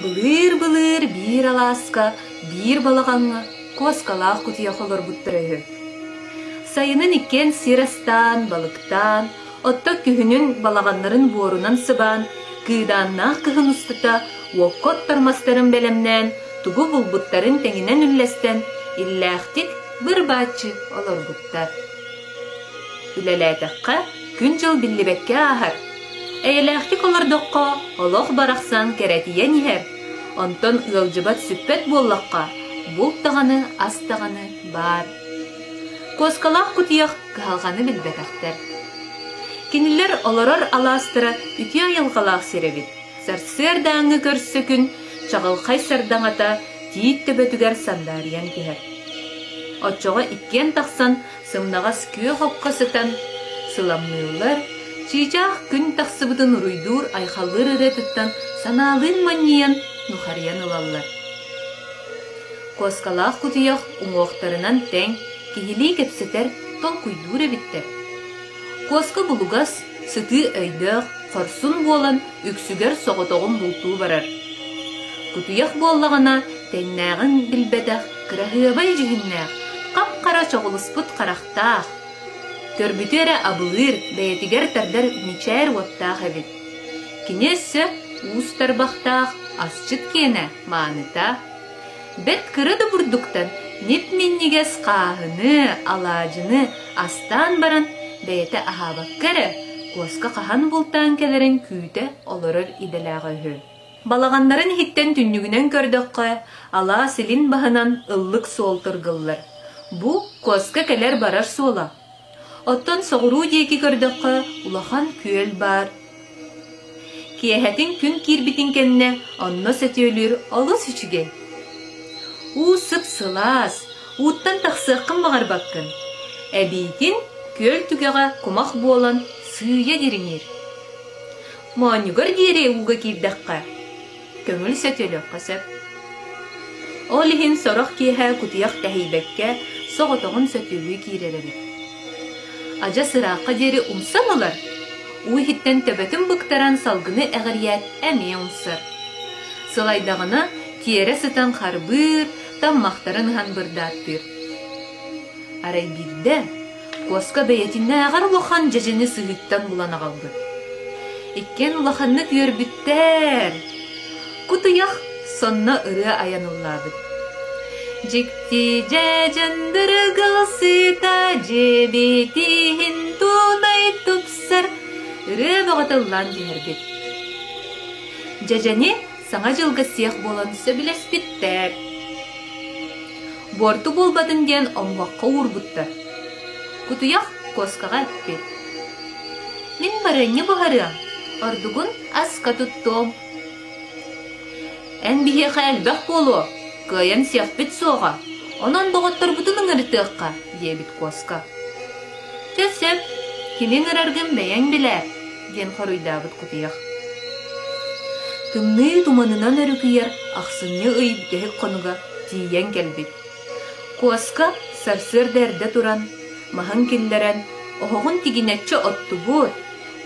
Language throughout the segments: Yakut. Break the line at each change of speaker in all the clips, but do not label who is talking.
Былыыр-былыыр биир алааска, биир балаҕаҥҥа куоскалаах кутуйах олорбуттара үһү. Сайынын иккиэн сир астаан, балыктаан, оттон күһүнүн балаҕаннарын буорунан сыбаан, кыыдааннаах кыһын устата уокка оттор мастарын бэлэмнээн, тугу булбуттарын тэҥинэн үллэстэн, иллээхтик быр-бааччы олорбуттар. Үлэлээтэххэ, күн-дьыл биллибэккэ ааһар. Эйэлээхтик олордоххо, олох барахсан кэрэтийэн иһэр. Онтон ыалдьыбат сүппэт буоллахха, булт даҕаны, ас даҕаны баар. Куоскалаах кутуйах кыһалҕаны билбэтэхтэр. Кинилэр олорор алаастара үтүө айылҕалаах сир эбит. Сарсыардааҥҥы көрсө күн чаҕылхай сардаҥата тиит төбөтүгэр сандаарыйан түһэр. Оччоҕо иккиэн тахсан сымнаҕас күөх окко сытан сыламныыллар, чыычаах күн тахсыбытын уруйдуур-айхаллыыр ырыатыттан санаалыын манньыйан, нухарыйан ылаллар. Куоскалаах кутуйах уҥуохтарынан тэҥ, киһилии кэпсэтэр, толкуйдуур эбиттэр. Куоска булугас, сытыы өйдөөх, хорсун буолан үксүгэр соҕотоҕун бултуу барар. Кутуйах буоллаҕына, тэҥнээҕин билбэтэх кыраһыабай дьүһүннээх, хап-хара чоҕулуспут харахтаах, көрбүтү эрэ абылыыр, бэйэтигэр тардар мичээр уоттаах эбит. Кини өссө уус тарбахтаах асчыт киэнэ мааныта. Бэрт кыра да бурдуктан нип-минньигэс хааһыны, алаадьыны астаан баран, бэйэтэ аһаабакка эрэ, куоска хаһан бултаан кэлэрин күүтэ олорор идэлээҕэ үһү. Балаҕаннарын иһиттэн түннүгүнэн көрдөххө, алаас илин баһынан ыллык суол тыргыллар. Бу куоска кэлэр-барар суола. Оттон соҕуруу диэки көрдөххө, улахан күөл баар. Киэһэтин күн киирбитин кэннэ онно сөтүөлүүр олус үчүгэй. Уу сып-сылаас, ууттан тахсыаххын баҕарбаккын. Эбиитин күөл түгэҕэ кумах буолан сыыйа дириҥиир. Моонньугар диэри ууга киирдэххэ, көҥүл сөтүөлүөххэ сөп. Ол иһин сорох киэһэ кутуйах тэһийбэккэ соҕотоҕун сөтүөлүү киирэр эбит. Адьас ыраахха диэри умсан ылар, уу иһиттэн төбөтүн быктаран салгыны эҕирийээт эмиэ умсар. Сылайдаҕына тиэрэ сытан харбыыр, таммахтарын ыһан бырдааттыыр. Арай биирдэ Куоска бэйэтинээҕэр улахан дьэдьэни сыһыыттан булан аҕалбыт. Иккиэн улаханнык үөрбүттэр. Кутуйах сонно ырыа айан ыллаабыт. Дьикти дьэдьэн дыргыл сыта дьиэбитиһин туунай тупсар ырыа бөҕөтө ыллаан түһэрбит. Дьэдьэни Саҥа дьылга сиэх буолан сөбүлэспиттэр. Буорту буолбатын диэн омуохха уурбуттар. Кутуйах куоскаҕа эппит: «Мин барыанньа буһарыам, ордугун аска туттуом. Эн биһиэхэ элбэх буолуо, кыайан сиэхпит суоҕа, онон доҕотторбутун ыҥырытыахха» диэбит куоска. «Чэ сөп, кими ыҥыраргын бэйэҥ билээр» диэн хоруйдаабыт кутуйах. Тымныы туманынан өрүкүйэр ахсынньы ый бүтэһик хонуга тиийэн кэлбит. Куоска сарсыарда эрдэ туран, маһын киллэрэн, оһоҕун тигинэччи оттубут,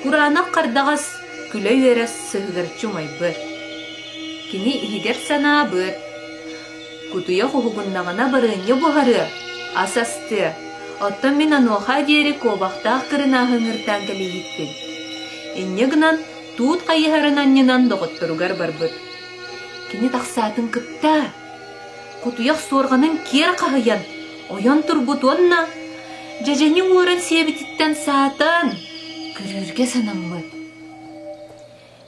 кураанах хардаҕас күлэ-үөрэ сыһыгырчы умайбыт. Кини иһигэр санаабыт: Кутуйах уһугуннаҕына барыанньа буһарыа, ас астыа, оттон мин онуоха диэри куобахтаах кырынааһы ыҥыртаан кэлииһикпин. Инньэ гынан туут хайыһарын анньынан доҕотторугар барбыт. Кини тахсаатын кытта кутуйах суорҕанын киэр хаһыйан, ойон турбут уонна дьэдьэни уоран сиэбититтэн саатан, күрүүргэ санаммыт.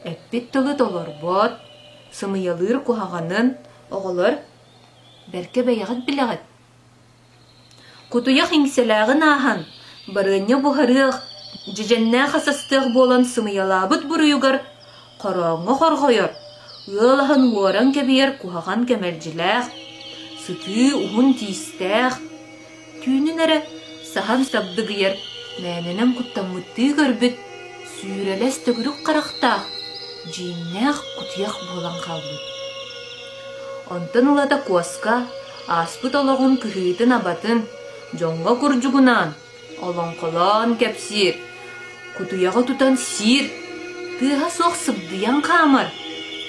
Эппит тылы толорбот, сымыйалыыр куһаҕанын Оҕолор, бэркэ бэйэҕит билэҕит. Кутуйах иҥсэлээҕин ааһан, барыанньа буһарыах, дьэдьэннээх асастыах буолан сымыйалаабыт буруйугар хорооҥҥо хорҕойор, ыал аһын уоран кэбиһэр куһаҕан кэмэлдьилээх, сытыы уһун тиистээх, Түүнүн эрэ саһан сабдыгыйар, мээнэнэн куттаммыттыы көрбүт, сүүрэлэс төгүрүк харахтаах, дьиҥнээх кутуйах буолан хаалбыт. Онтон ылата куоска ааспыт олоҕун кыһыытын-абатын дьоҥҥо курдьугунаан, олоҥхолоон кэпсиир, кутуйаҕы тутан сиир, тыаһа суох сыбдыйан хаамар,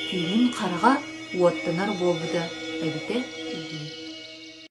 түүнүн хараҕа. уоттанар буолбута эбитэ үһү.